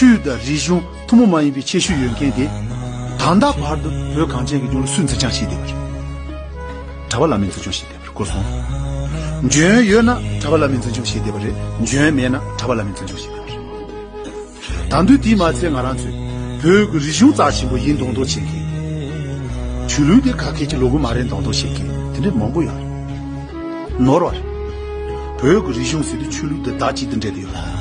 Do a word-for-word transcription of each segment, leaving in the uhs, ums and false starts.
ཆོས་དང་རིག་གཞུང་ཐུན་མོང་མ་ཡིན་པའི་ཁྱད་ཆོས་ཡོད་མཁན་དེ། ད་ལྟ་བར་དུ་བོད་གངས་ཅན་གྱི་ལྗོངས་ལ་སུས་འཛིན་སྐྱོང་བྱས་བསྡད་པ་རེད། གྲྭ་པ་བླ་མས་འཛིན་སྐྱོང་བྱས་བསྡད་པ་རེད། གོ་སོང་། འཇོན་ཡོད་ན་གྲྭ་པ་བླ་མས་འཛིན་སྐྱོང་བྱས་བསྡད་པ་རེད། འཇོན་མེད་ན་གྲྭ་པ་བླ་མས་འཛིན་སྐྱོང་བྱས་བསྡད་པ་རེད། ད་དུང་དེས་མ་ཚད་ང་རང་ཚོས་བོད་ཀྱི་རིག་གཞུང་རྩ་ཆེན་པོ་ཡིན་མདོག་མདོག་བྱེད་མཁན། ཆོས་ལུགས་དེ་ག་གེ་ཅིག་ལོག་གི་མ་རེད་མདོག་མདོག་བྱེད་མཁན་དེ་འདྲ་མང་པོ་ཡོད་རེད། ནོར་བ་རེད། བོད་ཀྱི་རིག་གཞུང་ཟེར་དུས་ཆོས་ལུགས་དང་ཟླ་གཅིག་ཏུ་འབྲེལ་ཏེ་ཡོད་རེད།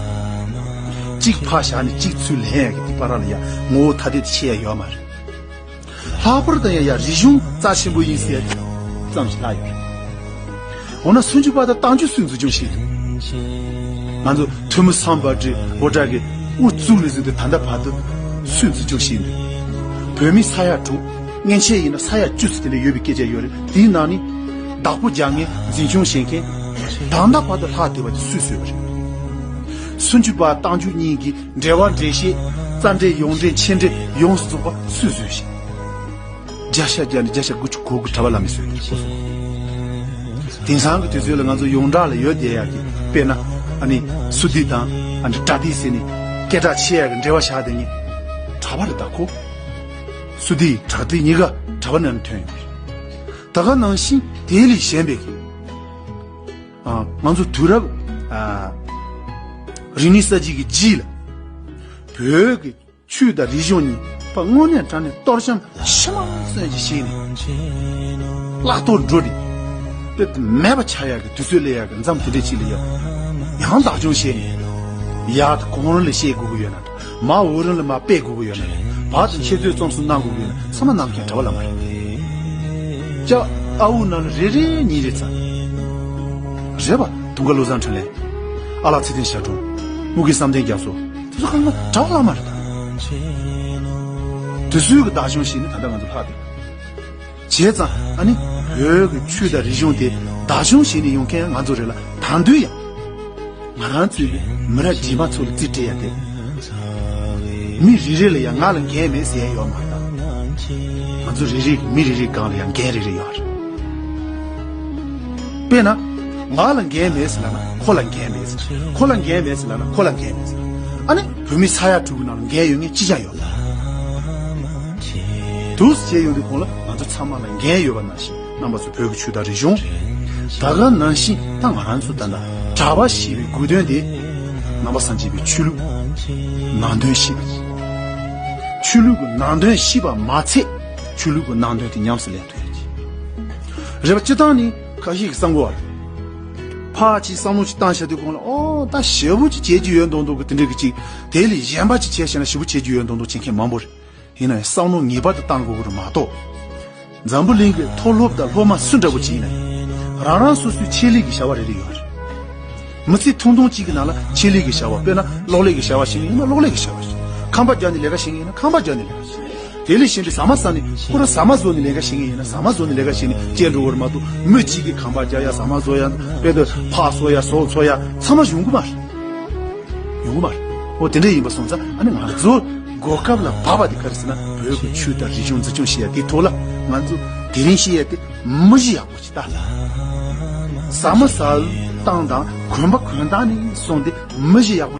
གཅིག་ཕར་བཞག་ནས་གཅིག་ཚུར་ལེན་ཡག་གི་དེ་བར་ལ་ཡང་ངོ་བོ་ཐ་དད་དུ་ཕྱེ་ཡ་ཡོད་མ་རེད། ལྷག་པར་དུ་ཡང་ཡང་རིག་གཞུང་རྩ་ཆེན་པོ་ཡིན་ཟེར་ཙམ་ཞིག་ལྷག་ཡོད་རེད། འོ་ན་སུམ་ཅུ་པ་དང་རྟགས་འཇུག་སུས་འཛིན་སྐྱོང་བྱེད་འདུག་ང་ཚོ་ཐོན་མི་སམ་བྷོ་ཊ་སྦོ་ཊ་གི་དབུ་བཙུགས་ནས་བཟུང་སྟེ་ད་ལྟ་བར་དུ་སུས་འཛིན་སྐྱོང་བྱེད་འདུག་བོད་མི་ས་ཡ་དྲུག་མཉེན་ཆས་ཡིན་ན་ས་ཡ་བཅུ་ཙམ་དེ་འདྲ་ཡོད་པའི་སྐད་ཆ་ཡོད་རེད། དེའི་ནང་ནས་བདག་པོ་རྒྱག་མཁན་འཛིན་སྐྱོང་བྱེད་མཁན་ད་ལྟ་བར་དུ་ལྷག་བསྡད་པ་དེ་སུས་བཟོས་པ་རེད། སུམ་ཅུ་པ་རྟགས་འཇུག་གཉིས་ཀྱི་འབྲེལ་བ་འགྲེལ་བཤད་རྩ་འགྲེལ་ཡོངས་འགྲེལ་མཆན་འགྲེལ་ཡོངས་སུ་རྫོགས་པ་སུས་བཟོས་ཤིང་། བརྒྱ་ཆ་བརྒྱ་ནས་བརྒྱ་ཆ་དགུ་བཅུ་གོ་དགུ་གྲྭ་པ་བླ་མས་བཟོས་ཏེ་གོ་སོང་། དེང་སང་གི་དུས་ཚོད་ལ་ང་ཚོ་ཡོངས་གྲགས་ལ་ཡོད་བསྡད་ཡག་གི་དཔེར་ན་ཨ་ནི་སུ་ཏི་དང་ཨ་ནི་པྲ་ཏི་ཟེར་ནས་སྐད་གྲགས་ཆེ་ཡག་གི་འབྲེལ་བ་བཞག་བསྡད་མཁན་གྲྭ་པ་རེད་ད་ཁོ། སུ་ཏི་པྲ་ཏི་གཉིས་ཀ་གྲྭ་པ་ནང་ནས་ཐོན་ཡོད་རེད། ད་ག་ནང་བཞིན་དེ་ལས་གཞན་པའི་གི་ཨ་ང་ཚོ་དུས་རབས་ཨ་རིག་གནས་གསར་བརྗེ་གི་རྗེས་ལ་བོད་ཀྱི་ཆོས་དང་རིག་གཞུང་གཉིས་པ་དངོས་གནས་དྲང་གནས་གཏོར་བཤམས་ཤི་མ་གསོན་གྱི་ཞིག་ནས་བརླག་ཐོག་འགྲོ་རེད། དེ་མེད་པ་ཆགས་ཡག་གི་དུས་ཚོད་སླེབས་ཡག་གི་མཚམས་དེ་འདྲ་ཅིག་ལ་ཡང་ཡང་བདག་སྐྱོང་བྱས་ནས་ཡར་གོང་རིམ་ལ་བཤད་དགོས་ཀྱི་ཡོད་ན་འདྲ། མར་འོག་རིམ་ལ་མར་སྤེལ་དགོས་ཀྱི་ཡོད་ན་འདྲ། བར་དུ་འཆད་རྩོད་རྩོམ་གསུམ་གནང་དགོས་ཀྱི་ཡོད་ན་ཚང་མ་གནང་མཁན་གྲྭ་པ་བླ་མ་རེད། ཅག་ཨ་འུ་ནང་ལ་རེ་རེ་གཉིས་རེ་ཚ་རེད་པ། དུང་དཀར་བློ་བཟང་འཕྲིན་ལས། ཨ་ལགས་ཚེ་བརྟན་ཞབས་དྲུང་། སྨུག་གི་བསམ་གཏན་རྒྱ་མཚོ། དེ་ཚོ་གང་ག་གྲྭ་པ་བླ་མ་རེད་ད། དེ་ཚོའི་གི་བདག་སྐྱོང་བྱས་ནས་ད་ལྟ་ང་ཚོ་ལྷག་བསྡད། བྱས་ཙང་ཨ་ནི་བོད་ཀྱི་ཆོས་དང་རིག་གཞུང་དེ་བདག་སྐྱོང་བྱས་ནས་ཡོང་མཁན་ང་ཚོ་རེད་ལ། ད་དུང་ཡང་ང་རང་ཚོའི་མི་རབས་རྗེས་མ་ཚོ་ལ་རྩིས་སྤྲད་ཡ་དེ། མི་རེ་རེ་ལ་ཡང་ང་ལ་འགན་མེད་ཟེར་ཡ་ཡོད་མ་རེད་ད། ང་ཚོ་རེ་རེ་གི་མི་རེ་རེའི་སྒང་ལ་ཡང་འགན་རེ་རེ་ཡོད་རེད། དཔེར་ན། ང་ལ་འགན་མེད་ཟེར་ལབ་ན་ཁོ་ལ་འགན་མེད་ཟེར། ཁོ་ལ་འགན་མེད་ཟེར་ལབ་ན་ཁོ་ལ་འགན་མེད་ཟེར། ཨ་ནི་བོད་མི་ས་ཡ་དྲུག་གི་ནང་ལ་འགན་ཡོད་མཁན་གཅིག་ཀྱང་ཡོད་མ་རེད། དུས་སུ་བྱས་ཡོང་དུས་གོང་ལ་ང་ཚོ་ཚང་མ་ལ་འགན་ཡོད་པ་ནང་བཞིན་རྣམ་པ་ཚོ་བོད་ཀྱི་ཆོས་དང་རིག་གཞུང་། ད་ག་ནང་བཞིན་ད་ང་རང་ཚོ་ད་ལྟ་གྲྭ་པ་ཞེས་པའི་དགོས་དོན་དེ་ནང་པ་སངས་རྒྱས་པའི་ཆོས་ལུགས་ནང་དོན་ཤེས་པ། ཆོས་ལུགས་ཀྱི་ནང་དོན་ཤེས་པ་མ་ཚད་ཆོས་ལུགས་ཀྱི་ནང་དོན་དེ་ཉམས་སུ་ལེན་ཐུབ་ཡ་ཅིག་རེད་པ། སྤྱིར་བཏང་ནི་ཁ་ཤས་ཀྱིས་བསམ་གོ་བ་རེད། ཕར་ཅིག་བསམ་བློ་ཅིག་བཏང་བཞག་དུས་གོང་ལ་ཨོ་ད་ཞེ་པོ་ཅིག་བྱེད་རྒྱུ་ཡོད་མདོག་མདོག་གི་དེ་འདྲ་གི་ཅིག་དེ་ལས་གཞན་པ་ཅིག་བྱས་བཞག་ན་ཞེ་པོ་བྱེད་རྒྱུ་ཡོད་མདོག་མདོག་བྱེད་མཁན་མང་པོ་རེད། ཡིན་ན་ཡང་བསམ་བློ་ངེས་པར་དུ་བཏང་དགོས་ཀྱི་རེད་མ་གཏོགས། འཛམ་བུ་གླིང་གི་མཐོ་སློབ་དང་སློབ་མ་སུ་འདྲ་པོ་ཅིག་ཡིན་ན་ཡང་རང་རང་སོ་སོའི་ཆེད་ལས་ཀྱི་བྱ་བ་རེ་རེ་ཡོད་རེད། མི་ཚེ་ཐུང་ཐུང་གཅིག་གི་ནང་ལ་ཆེད་ལས་ཀྱི་བྱ་བ། དཔེར་ན་གློག་ཀླད་ཀྱི་བྱ་བ་ཤེས་མཁན་ཡིན་ན་གློག་ཀླད་ཀྱི་བྱ་བ་ཤེས། ཁང་པ་རྒྱག་ནས་ལས་ཀ་བྱེད་མཁན་ཡིན་ན་ཁང་པ་རྒྱག་ནས་ལས་ཀ་བྱེད། དེ་ལས་གཞན་པའི་ཟ་མ་ཟ་ནས་ཁོ་རང་ཟ་མ་བཟོ་ནས་ལས་ཀ་བྱེད་མཁན་ཡིན་ན་ཟ་མ་བཟོ་ནས་ལས་ཀ་བྱེད་ནས་སྐྱེལ་འགྲོ་བར་མ་གཏོགས་མི་གཅིག་གིས་ཁང་པ་རྒྱག་ཡ། ཟ་མ་བཟོ་ཡ། དཔེ་དེ་ཕག་གསོ་ཡ། ཟོག་འཚོ་ཡ་ཚང་མ་ཡོང་གི་མ་རེད། ཡོང་གི་མ་རེད། འོ་དེ་འདྲ་ཡིན་པ་སོང་ཙང་ཨ་ནི་ང་ཚོ་གོ་སྐབས་ལ་བབས་པ་དེ་ག་རེ་ཟེར་ན་བོད་ཀྱི་ཆོས་དང་རིག་གཞུང་འཛིན་སྐྱོང་བྱེད་ཡ་དེའི་ཐོག་ལ་ང་ཚོ་དེ་རིང་བཤད་ཡ་དེ་མི་གཞི་ཡག་པོ་ཅིག་ལྟ། ཟ་མ་ཟ་སྟངས་དང་གོན་པ་གོན་སྟངས་ནས་བཟུང་སྟེ་མི་གཞི་ཡག་པོ།